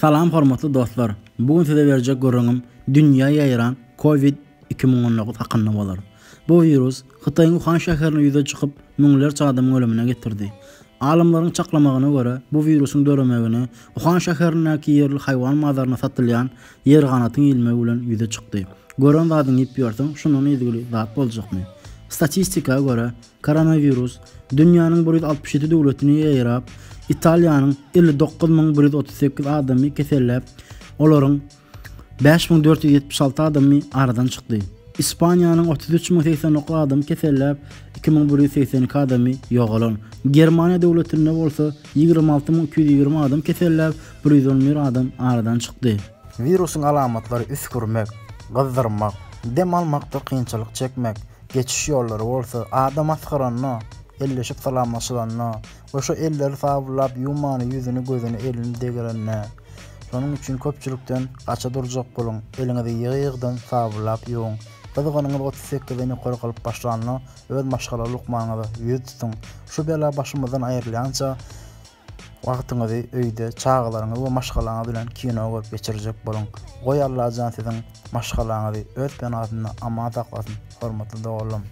Salam hormatly dostlar! Bu gün size berjek gürrüňim dünýä ýaýran Covid 2019 hakynda bolar. Bu wirus Hytaýyň Uhan şäherinde ýüze çykyp, müňlerçe adamyň ölümine getirdi. Alymlaryň çaklamagyna görä, bu wirusyň döremegine Uhan şäherindäki ýerli haýwan bazarynda satylýan ýerganatyň iýilmegi bilen ýüze çykdy. Gören zadyňy iýip ýörseň, şundan yzgüli zat boljakmy? Statistika görä, Koronawirus dünýäniň 167 döwletine ýaýrap, Italiýanyň 59 138 adamy keselläp, olaryň 5476 adamy aradan çykdy. Ispaniýanyň 33 089 adamy keselläp, 2182 adamy ýogalan. Germaniýa döwletinde bolsa 26 220 adam keselläp, 111 adam aradan çykdy. Wirusyň alamatlary üsgürmek, gyzdyrmak, dem almakda kynçylyk çekmek, Geçiş ýollary bolsa, adam asgyranda, elleşip salamlaşylanda we şo elleri sabynlap ýuwmany ýüzüni, gözüni, elini degirende. Şonuň üçin köpçülikden gaça durjak boluň, eliňizi ýygy-ýygydan sabynlap ýuwuň. Gyzgynyňyz 38-den ýokary galyp başlanda, öz maşgala lukmanyňyza ýüz tutuň. Şu bela başymyzdan aýrylýança, Wagtyňyzy öýde çagalaryňyz we maşgalaňyz bilen kino görüp geçirjek boluň. Goý Allajan siziň maşgalaňyzy öz penasynda aman saklasyn hormatly doganlarym.